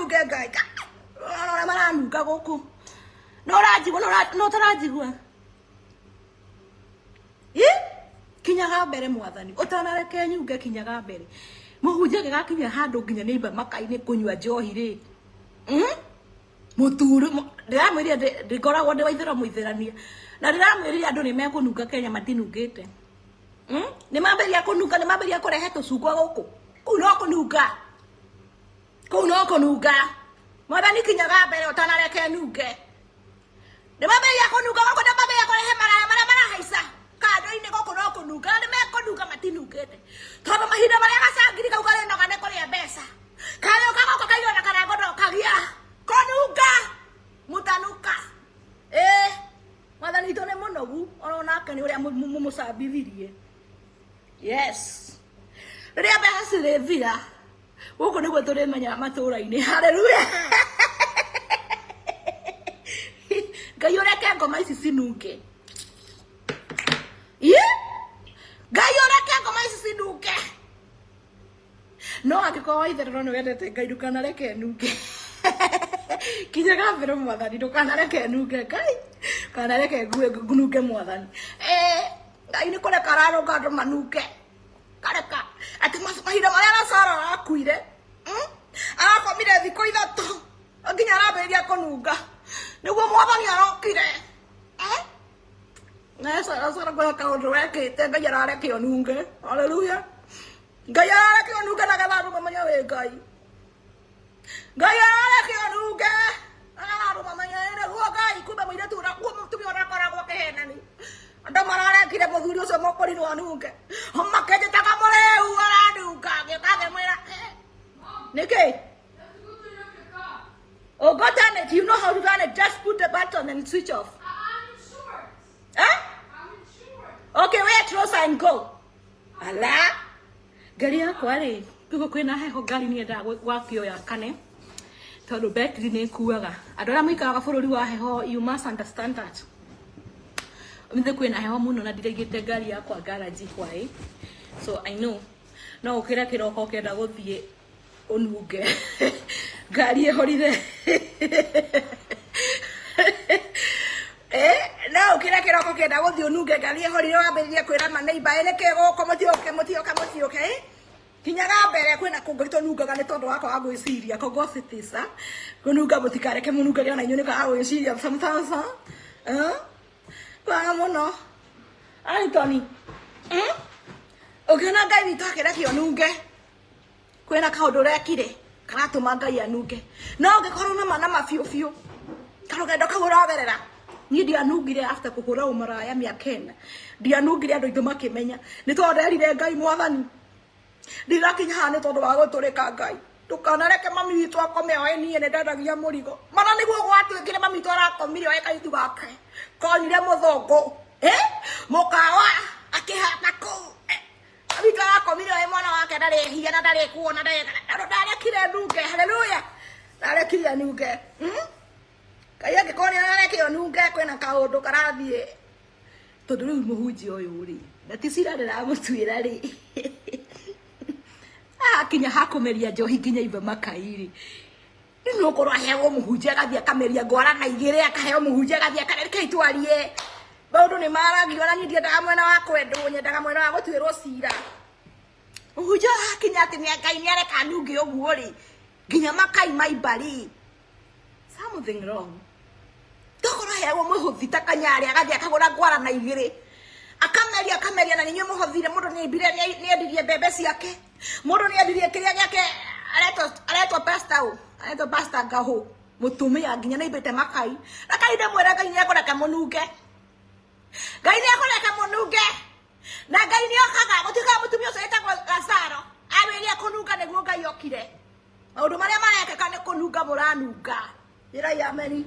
nunge Ngai. Ũrĩa maranunga gũkũ. No ũranjigua, no ũtaranjigua. Ĩ? Kinyaga mbere mwathani, ũtanareke nyunge kinyaga mbere. Mũhunjia gĩgakinya handũ nginya nĩ imba maka-inĩ kũnyua njohi rĩ. Mũturu, ndĩramwĩrire ndĩkoragwo ndĩ waithĩra mũithĩrania. Na ndĩramwĩrire andũ nĩ mekũnunga Kenya matinungĩte. Nĩ mambĩrĩria kũnunga, nĩ mambĩrĩria kũrehe tũcungwa gũkũ. Kũu no kũnunga. Kũu no kũnunga. Mwathani kinyaga mbere ũtanareke nunge. Nĩ mambĩrĩria kũnunga gũkũ, nĩ mambĩrĩria kũrehe maraya marĩa marahaica kando-inĩ gũkũ no kũnunga. Nĩ mekũnunga matinungĩte. Tondũ mahinda marĩa gacangiri kau karĩnoga nĩ kũrĩa mbeca. Karĩũka gũkũ kaigua na karango ndokagia. Kũnunga. Mũtanuka. Ĩĩ. Mwathani witũ nĩ mũnogu oro nake nĩ ũrĩa mũmũcambithirie. Yes. Rĩrĩa mbeca cirĩthira gũkũ nĩguo tũrĩmenya matũũra-inĩ. Haleluya. Ngai ũreke ngoma ici cinunge. Ĩ? Ngai ũreke ngoma ici cinunge. No angĩkorwo waitherero nĩ wendete Ngai ndũkanareke nunge. Kinyaga mbere mwathani ndũkanareke nunge Ngai. Ndũkanareke nunge mwathani. Ngai nĩ kũreka ararũnga andũ manunge. Kareka atĩ mahinda marĩa Lazaro arakuire, arakomire thikũ ithatũ nginya arambĩrĩria kũnunga. Nĩguo mwathani arokire. Lazaro kwĩna kaũndũ wekĩte Ngai arareke ũnunge. Haleluya. Ngai arareke ũnunge nĩgetha andũ mamenye wĩ Ngai. Ngai arareke ũnunge nĩgetha andũ mamenye nĩguo Ngai. Kumbe mũirĩtu ũrĩa, kumbe mũtumia ũrĩa akoragwo akĩhenani. Andũ mararekire mũthuri ũcio mũkũrinwo anunge. Makĩnjĩtaga mũrĩu aranunga. Ngĩũka ngĩmwĩra, nĩkĩ? Oh, go turn it. You know how to turn it. Just put the button and switch off. I'm in shorts. Eh? I'm in shorts. Okay, wear trouser and go. Ala. Ngari yakwa rĩ, kugo kwĩna heho ngari nĩ yendaga gwakio yakane tondũ betri nĩ ĩkuaga. Andũ arĩa mũikaraga bũrũri wa heho, you must understand that. Ũmũthĩ kwĩna heho mũno na ndiraigĩte ngari yakwa garage hwaĩ. So I know. No ũkĩre kĩroko ũkĩenda gũthiĩ ũnunge ngari ĩhorire. No ũkĩre kĩroko ũkĩenda gũthiĩ ũnunge ngari ĩhorire wambĩrĩrie kwĩra maneiba ĩ nĩkĩ gũkũ mũtiũke mũtiũke mũtiũke. Kinyaga mbere kwĩna kũngĩ tũnungaga nĩ tondũ wa kwaga gwĩciria kogocitisa kũnunga mũtikareke mũnungage ona inyuĩ nĩ kwaga gwĩciria sometimes. Kwaga mũno Anthony. Ũngĩona Ngai witũ akĩreke ũnunge kwĩna kaũndũ ũrekire karatũma Ngai anunge. No ũngĩkorwo na ma na ma biũ biũ karũgendo kau ũragerera, niĩ ndianungire after kũhũra ũmaraya mĩaka ĩna, ndianungire andũ aitũ makĩmenya nĩ tondũ nderire Ngai mwathani ndirakinya haha nĩ tondũ wa gũtũrĩka Ngai ndũkanareke mami witũ akome oe niĩ nĩ ndendagia mũrigo. Mana nĩguo gwatuĩkire mami witũ arakomire oe kairĩtu gake konire mũthũngũ mũkawa akĩhata kũu. Mami witũ arakomire oe mwana wake ndarĩ hia na ndarĩ kuona ndarĩ tondũ ndarekire nunge. Haleluya, ndarekire nunge. Ngai angĩkorwo nĩ arareke ũnunge kwĩna kaũndũ karathiĩ tondũ rĩu mũhunjia ũyũ rĩ na ti cira ndĩramũtuĩra rĩ akinya hakũmeria njohi nginya imba makai rĩ rĩu no ũkorwo aheagwo mũhunjia agathiĩ akameria ngwara na igĩrĩ akaheo mũhunjia agathiĩ akareka itwarie maũndũ nĩ maragio na niĩ ndiendaga mwena wa kwendwo nyendaga mwena wa gũtuĩrwo cira. Mũhunjia akinya atĩ nĩ Ngai nĩ areka nunge ũguo rĩ nginya makai maimba rĩ something wrong. Tokorwo aheagwo mũhothi ta kanyarĩ agathiĩ akagũra ngwara na igĩrĩ akameria akameria na inyuĩ mũhothire mũndũ nĩ aimbire nĩ endirie mbembe ciake mũndũ nĩ endirie kĩrĩa gĩake aretwo pastor ũ aretwo pastor Ngahũ mũtumia nginya nĩ aimbĩte makai na kai ndĩmwĩre Ngai nĩ ekũreka mũnunge Ngai nĩ ekũreka mũnunge na Ngai nĩ okaga gũtuĩkaga mũtumia ũcio wĩtagwo Lazaro ambĩrĩria kũnunga nĩguo Ngai okire. Maũndũ marĩa marekĩka nĩ kũnunga mũranunga. Ĩrai ameni.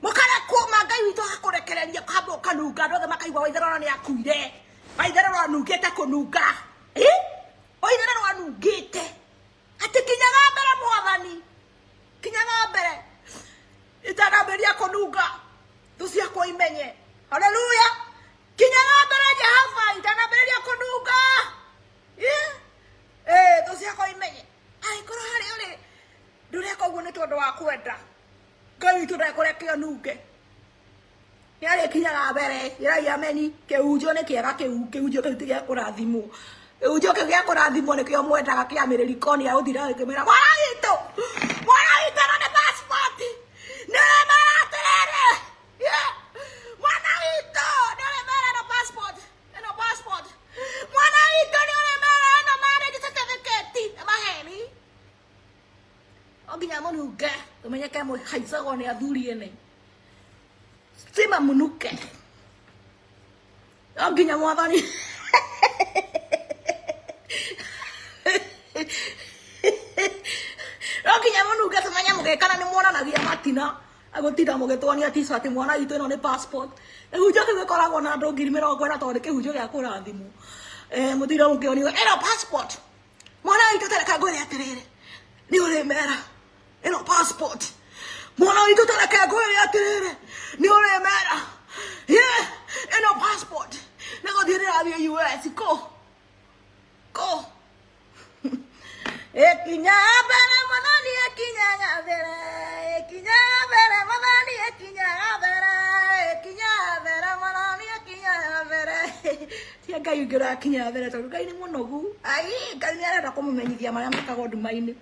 Mũkarekwo ma Ngai witũ akũrekereria kamba ũkanunga andũ othe makaigua Waitherero nĩ akuire. Waitherero anungĩte kũnunga. Waitherero anungĩte. Atĩ kinyaga mbere mwathani. Kinyaga mbere. Itanambĩrĩria kũnunga. Thũ ciakwa imenye. Haleluya. Kinyaga mbere Jehova itanambĩrĩria kũnunga. Thũ ciakwa imenye. Angĩkorwo harĩa ũrĩ ndũreka Ũguo nĩ tondũ wa kwenda. Ngai witũ ndekũreke ũnunge. Nĩ arĩkinyaga mbere. Ĩrai ameni. Kĩhunjio nĩ kĩega kĩu. Kĩhunjio kĩu ti gĩa kũrathimwo. Kĩhunjio kĩu gĩa kũrathimwo nĩkĩo mwendaga kĩa mĩrĩrikoni ya gũtinda gĩkĩmwĩra mwana witũ, mwana witũ ĩno nĩ passport. Nĩ ũrĩmera atĩrĩrĩ. Yeah. Mwana witũ nĩ ũrĩmera ĩno passport. Ĩno passport. Mwana witũ nĩ ũrĩmera ĩno marriage certificate. Nĩ maheni. No nginya mũnunge tũmenyeke mũhaicagwo nĩ athuri ene. Stima mũnuke. No nginya mwathani. No nginya mũnunge tũmenye mũgĩkana nĩ muonanagia matina. Agũtinda mũgĩtuonia t-shirt mwana witũ ĩno nĩ passport. Kĩhunjio kĩu gĩkoragwo na andũ 40,000 tondũ nĩ kĩhunjio gĩa kũrathimwo. Mũtinda mũkĩonio ĩno passport. Mwana witũ tareka ngwĩre atĩrĩrĩ, nĩ ũrĩmera ĩno passport. Mwana witũ tareke ngwĩre atĩrĩrĩ, nĩ ũrĩmera yeah, ĩno passport. Nĩ gũthiĩ ndĩrathiĩ US kũ kũ ĩkinya mbere mwathani ĩkinyaga mbere ĩkinya mbere mwathani ĩkinyaga mbere ĩkinya mbere mwathani ĩkinyaga mbere. Tia Ngai ũngĩ ũrakinya mbere tondũ Ngai nĩ mũnogu. Ai, Ngai nĩ arenda kũmũmenyithia marĩa mekagwo nduma-inĩ.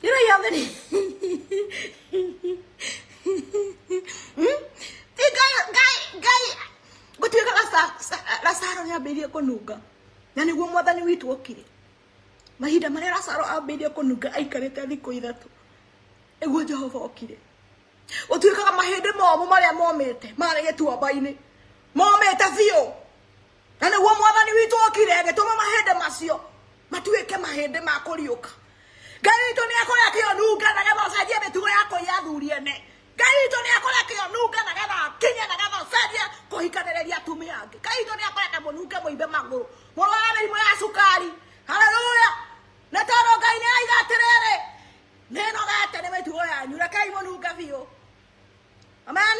Ĩra ya mbere. Ti Ngai, Ngai, Ngai. Gũtuĩkaga Lazaro nĩ ambĩrĩirie kũnunga. Na nĩguo mwathani witũ okire. Mahinda marĩa Lazaro ambĩrĩirie kũnunga aikarĩte thikũ 3. Nĩguo Jehova okire. Gũtuĩkaga mahĩndĩ momũ marĩa momĩte marĩ gĩtuamba-inĩ. Momĩte biũ. Na nĩguo mwathani witũ okire agĩtũma mahĩndĩ macio matuĩke mahĩndĩ ma kũriũka. Ngai witũ nĩ akũreke ũnunge nĩgetha ũcenjie mĩtugo ya kũiya athuri ene. Ngai witũ nĩ akũreke ũnunge nĩgetha akinye nĩgetha ũcenjie kũhikanĩrĩria atumia angĩ. Ngai witũ nĩ akũreke mũnunge mũimbe magũrũ. Mũrware mĩrimũ ya cukari. Haleluya. Nĩ tondũ Ngai nĩ aiga atĩrĩrĩ, nĩ nogete nĩ mĩtugo yanyu, rekei mũnunge biũ. Amen.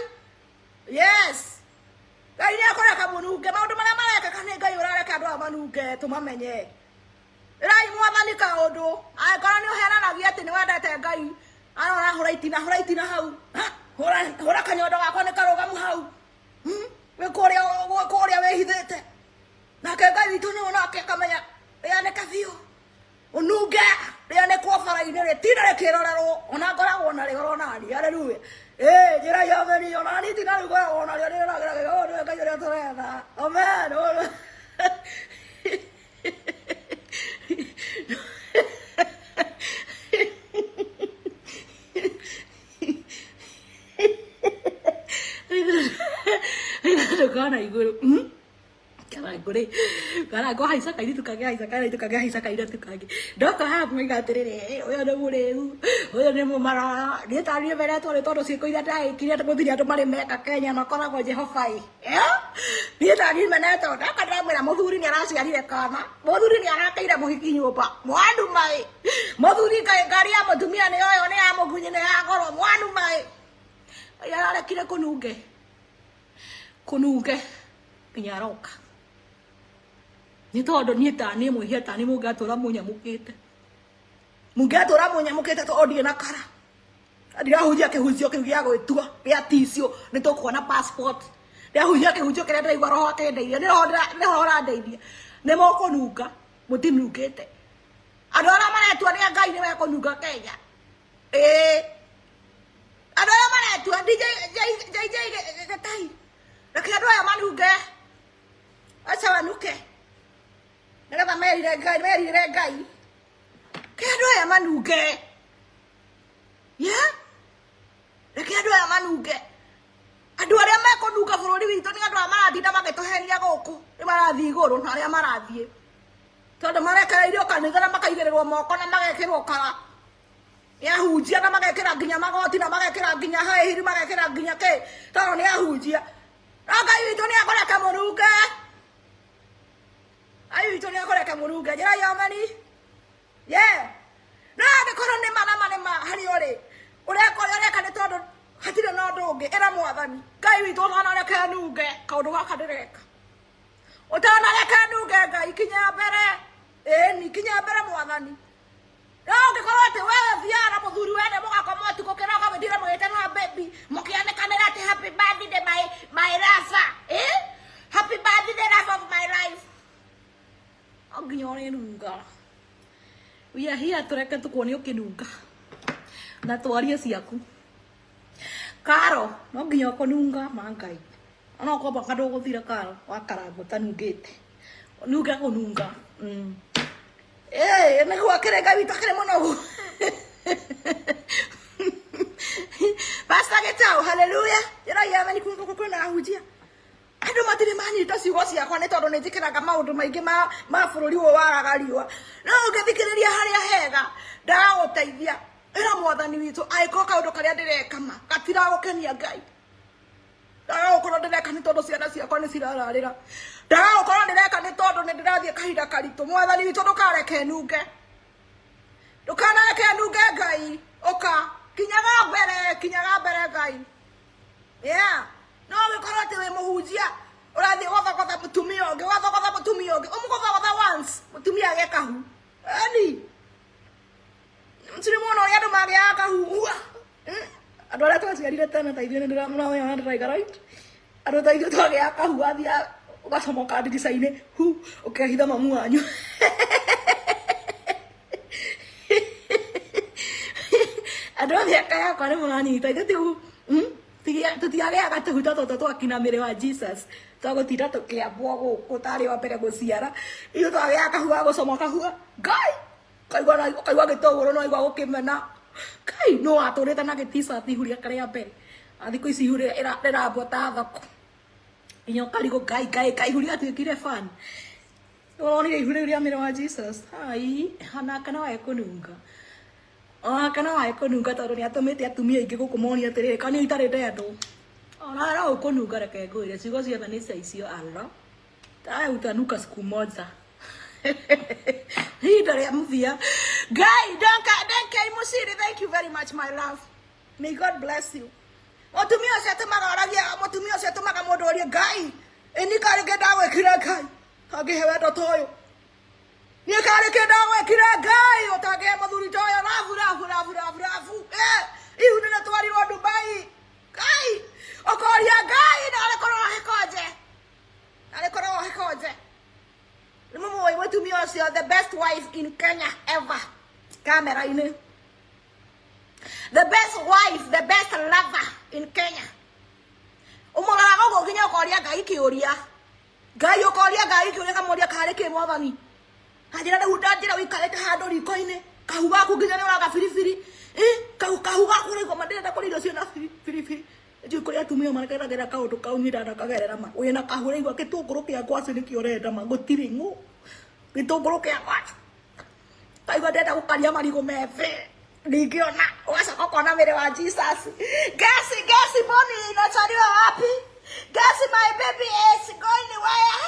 Yes. Ngai nĩ akũreka mũnunge. Maũndũ marĩa marekĩka nĩ Ngai ũrareka andũ aya manunge tũmamenye. Ĩrai mwathani kaũndũ. Angĩkorwo nĩ ũhenanagia atĩ nĩ wendete Ngai, arora hũra itina, hũra itina hau. Ha, hũra, hũra kanyondo gakwa nĩ karũgamu hau. Wĩ kũrĩa, wĩ kũrĩa wĩhithĩte. Nake Ngai witũ nĩ nake akamenya rĩanĩke biũ. Ũnunge rĩanĩkwo bara-inĩ rĩtinda rĩkĩrorerwo, ona ngoragwo narĩo ronani. Haleluya. Njĩra ya ameni, ona niĩ itinda rĩu ngoragwo narĩo rĩroragĩra gĩko, ũyũ nĩwe Ngai ũrĩa tũretha. Amen. Ndũkona igũrũ. Karangũ rĩ, karangũ haica kairĩtu kangĩ haica kairĩtu kangĩ haica kairĩtu kangĩ. Ndoka haha moiga atĩrĩrĩ, ũyũ nĩ mũrĩu, ũyũ nĩ mũmaraya. Niĩ ta niĩ meretwo nĩ tondũ ciĩko iria ndĩraĩkire gũtirĩ andũ marĩ meka Kenya makoragwo Jehova ĩ. Niĩ ta niĩ menetwo, ndoka ndĩramwĩra mũthuri nĩ araciarire kana, mũthuri nĩ arakĩire mũhiki nyũmba, mwanuma ĩ. Mũthuri ngari ya mũtumia nĩ yoyo nĩ ya mũgunyi nĩ ya goro, mwanuma ĩ. Ararekire kũnunge. Kũnunge nginya aroka. Nĩ tondũ niĩ ta niĩ mwĩhia ta niĩ mũngĩatũra mũnyamũkĩte. Mũngĩatũra mũnyamũkĩte tondũ ndirĩ na kara. Ndirahunjia kĩhunjio kĩu gĩa gwĩtua gĩa ticio nĩ tũkuona passport. Ndĩrahunjia kĩhunjio kĩrĩa ndĩraigua roho akĩndeithia. Nĩ roho nĩ roho ũrandeithia. Nĩ mũkũnunga, mũtinungĩte. Andũ arĩa maretua nĩ a Ngai nĩ mekũnunga Kenya. Ĩĩ. Andũ arĩa maretua DJ JJ Gĩtai. Reke andũ aya manunge. Acha wanuke. Nĩgetha merire Ngai, merire Ngai. Reke andũ aya manunge. Yeah? Reke andũ aya manunge. Andũ arĩa mekũnunga bũrũri witũ nĩ andũ arĩa maratinda magĩtũhenia gũkũ. Nĩ marathiĩ igũrũ na arĩa marathiĩ. Tondũ marekereirio kanitha na makaigĩrĩrwo moko na magekĩrwo kara. Nĩ ahunjia na magekĩra nginya magoti na magekĩra nginya high heel magekĩra nginya kĩ. Tondũ nĩ ahunjia. No Ngai witũ nĩ akũreka mũnunge. Ngai witũ nĩ akũreka mũnunge. Njĩra ya ameni. Yeah. No angĩkorwo nĩ ma na ma nĩ ma harĩ ũrĩ. Ũreka ũrĩa ũreka nĩ tondũ hatirĩ na ũndũ ũngĩ. Ĩra mwathani. Ngai witũ ũtanareke nunge kaũndũ gaka ndĩreka. Ũtanareke nunge Ngai kinya mbere. Ĩni kinya mbere mwathani. No ũngĩkorwo Nunga. We are here tureke tukuone ukinunga na twarie ciaku. Karo no nginya ũkũnunga ma Ngai, ona okorwo mwaka ndũgũthira karo wakarangwo ũtanungĩte, nunge kũnunga. Ĩĩ nĩguo akĩrĩ Ngai witũ akĩrĩ mũnogu. Pastor Gitau, haleluya. Ndĩroiga ameni kwĩna ahunjia. Andũ matirĩ manyita ciugo ciakwa nĩ tondũ nĩ njĩkĩraga maũndũ maingĩ ma bũrũri ũyũ waraga riũa. No ũngĩthikĩrĩria harĩa hega, ndagagũteithia. Ĩra mwathani witũ angĩkorwo kaũndũ karĩa ndĩreka ma gatiragũkenia Ngai. Ndagagũkorwo ndĩreka nĩ tondũ ciana ciakwa nĩ cirararĩra. Ndagagũkorwo ndĩreka nĩ tondũ nĩ ndĩrathiĩ kahinda karitũ. Mwathani witũ ndũkareke nunge. Ndũkanareke nunge Ngai. Ũka kinyaga mbere, kinyaga mbere Ngai. Yeah. No ũgĩkorwo atĩ wĩ mũhunjia ũrathiĩ gũthogotha mũtumia ũngĩ, wathogotha mũtumia ũngĩ, ũmũgothagotha once, mũtumia agĩe kahu. Eni. Mũtirĩ muona ũrĩa andũ magĩaga kahu. Ua. Andũ arĩa twaciarire tene ta ithuĩ nĩ mũramenya ndĩraiga right? Andũ ta ithuĩ twagĩaga kahu wathiĩ ũgacomoka ndirica-inĩ, hu, ũkehitha mamu wanyu. Andũ a mĩaka yakwa nĩ mũranyita ithuĩ ti tũtiagĩaga tũhu ta tũtũ twakina mĩrĩ wa Jesus twagũtinda tũkĩambwo gũkũ tarĩ wa mbere gũciara. Ithuĩ twagĩaga kahu ga gũcomoka hua Ngai, ũkaigua gĩtũngũrũ no waigua gũkĩmena Ngai, no watũrĩte na gĩticati ihu rĩake rĩa mbere. Thikũ ici ihu rĩrambwo ta thoko nginya ũkarigwo Ngai, Ngai, Ngai, ihu rĩatuĩkire fan. Ũronire ihu rĩu rĩa mĩrĩ wa Jesus? Ai, onake no ekũnunga, onake no ekũnunga tondũ nĩ atũmĩte atumia aingĩ gũkũ monie atĩrĩrĩ, kani itarĩ ndendwo. Ona no ũkũnunga, reke ngwĩre ciugo ciothe nĩ cia icio Allah. Tawe utanuka siku moja. Ihinda rĩa mũthia. Ngai, Duncan Mushiri, thank you very much my love. May God bless you. Mũtumia ũcio atũmaga oragia, mũtumia ũcio atũmaga mũndũ orie Ngai, ĩni karĩ kĩ ndagwĩkire Ngai, ũtangĩhe wendo ta ũyũ. Niĩ karĩ kĩ ndagwĩkire Ngai, ũtangĩhe mũthuri ta ũyũ, rabu, rabu, rabu, rabu, rabu. Ihu nĩrĩtwarirwo Dubai. Ngai, ũkoria Ngai, narĩ korwo ohe konje. Narĩ korwo ohe konje. Nĩ mũmũĩ mũtumia ũcio, the best wife in Kenya ever. Kamera-inĩ. The best wife, the best lover in Kenya. Ũmũroraga ũguo nginya ũkoria Ngai kĩũria. Ngai ũkoria Ngai kĩũria, kamũria karĩ kĩ mwathani. Kanjĩra rĩu ndanjĩra ũikarĩte handũ riko-inĩ, kahu gaku nginya nĩ ũraga biribiri. Kahu gaku ũraigua ma ndĩrenda kũrĩa irio ciĩna biribiri. Njũĩ kũrĩa atumia mageragĩra kaũndũ kau niĩ ndanakagerera ma. Wĩna kahu ũraigua gĩtũngũrũ kĩa ngwacĩ nĩkĩo ũrenda ma, gũtirĩ ng'ũ. Gĩtũngũrũ kĩa ngwacĩ. Kaigua ndĩrenda gũkaria marigũ methĩ. Ndingĩona, ũgacoka ũkona mwĩrĩ wa Jesus. Gesi, gesi, mboni inachariwa wapi? Gesi, my baby is going where?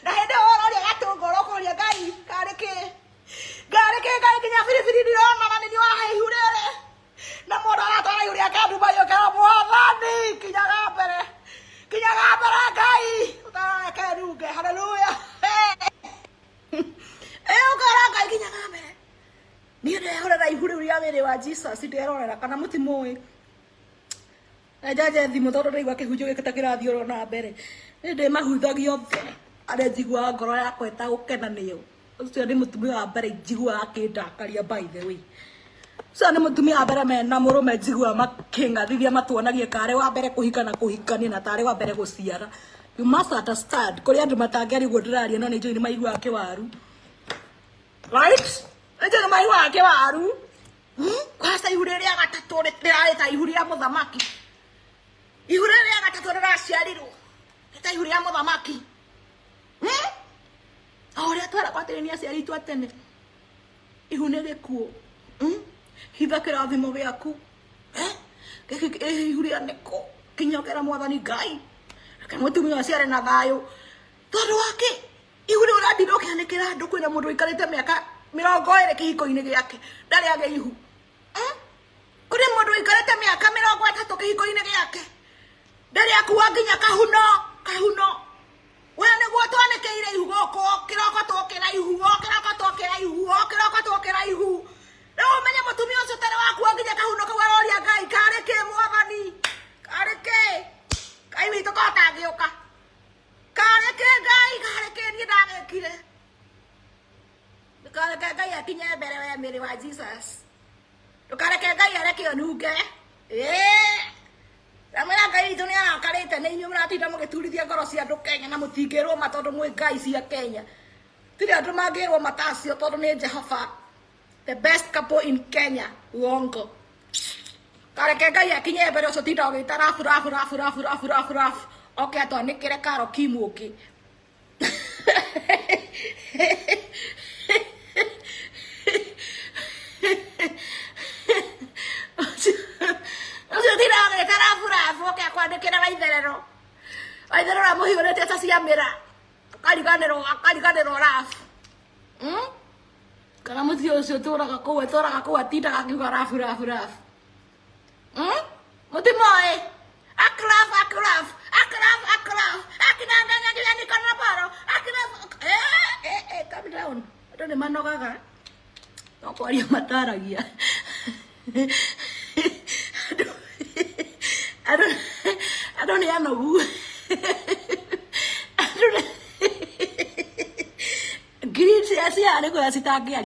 Na hĩndĩ ĩyo ũroria gatũngũrũ ũkoria Ngai, karĩ kĩ? Ngarĩ kĩ Ngai nginya biribiri ndirona na nĩ niĩ wahe ihu rĩrĩ. Na mũndũ aratwara ihu rĩake Dubai ũkera mwathani, kinyaga mbere. Kinyaga mbere Ngai, ũtarareke nunge. Hallelujah. Ũkera Ngai kinyaga mbere. Niĩ nderorera ihu rĩu rĩa wĩrĩ wa Jesus, nderorera kana mũtimũĩ. Njanjie thimũ tondũ ndaigua kĩhunjio gĩkĩ ta kĩrathiĩ oro na mbere. Niĩ ndĩmahuthagia othe arĩa njiguaga ngoro yakwa ĩtagũkena nĩo. Ũcio nĩ mũtumia wa mbere njiguaga akĩndakaria by the way. Ũcio nĩ mũtumia wa mbere mena mũrũme njiguaga makĩng'athithia matuonagie karĩ wa mbere kũhika na kũhikania na tarĩ wa mbere gũciara. You must understand, kũrĩ andũ matangĩaria ũguo ndĩraria no nĩ njũĩ nĩ maiguaga kĩwaru. Right? Nĩ njũĩ nĩ maiguaga kĩwaru. Kwanza ihu rĩrĩa gatatũ rĩrarĩ ta ihu rĩa mũthamaki. Ihu rĩrĩa gatatũ rĩraciarirwo nĩ ta ihu rĩa mũthamaki. O ũrĩa tweragwo atĩrĩ nĩ aciari aitũ a tene, ihu nĩ gĩkuũ. Hitha kĩrathimo gĩaku. Gĩkĩ ihu rĩa nĩkũ? Kinya ũkera mwathani Ngai, reke mũtumia ũcio arĩ na thayũ. Tondũ wa kĩ? Ihu rĩu ũrandinda ũkĩanĩkĩra andũ, kwĩna mũndũ ũikarĩte mĩaka 20 kĩhiko-inĩ gĩake, ndarĩ agĩa ihu. Kũrĩ mũndũ ũikarĩte mĩaka 30 kĩhiko-inĩ gĩake, ndarĩ akua nginya kahuno, kahuno. We nĩguo twanĩkĩire ihu gũkũ, kĩroko twokĩra ihu, o kĩroko twokĩra ihu, o kĩroko twokĩra ihu. Rĩu ũmenye mũtumia ũcio ũtarĩ wakua nginya kahuno kau aroria Ngai, karĩ kĩ mwathani? Karĩ kĩ? Ngai witũ ko ũtangĩũka. Karĩ kĩ Ngai? Karĩ kĩ niĩ ndagĩkire? Mĩrĩ wa Jesus. Ndũkareke Ngai areke ũnunge. Ĩĩ. Ndamwĩra Ngai witũ nĩ arakarĩte nĩ inyuĩ mũratinda mũgĩturithia ngoro cia andũ Kenya na mũtingĩrwo ma tondũ mwĩ ngai cia Kenya. Tirĩ andũ mangĩrwo matacio tondũ nĩ Jehova. The best couple in Kenya. Uongo. Kareke Ngai akinye mbere ũcio tinda ũgĩta rabu rabu rabu rabu rabu rabu rabu. Oke atwanĩkĩre Karo Kim ũngĩ. Ũcio tinda ũgĩta rabu rabu oke akwandĩkĩre waitherero. Waitherero amũhiũrĩtie ta cia mĩra. Akariganĩrwo akariganĩrwo rabu. Kana mũciĩ ũcio ũtũraga kũu atũraga kũu atindaga akiuga rabu rabu rabu. Mũtimoĩ. Akraf akraf akraf akraf akinanganyagia niko na baro akraf eh eh eh calm down. Andũ nĩ manogaga. No kwaria mataragia. Andũ andũ andũ nĩ anogu. Andũ nĩ ngiri cia cia nĩ kũrĩa citangĩaria.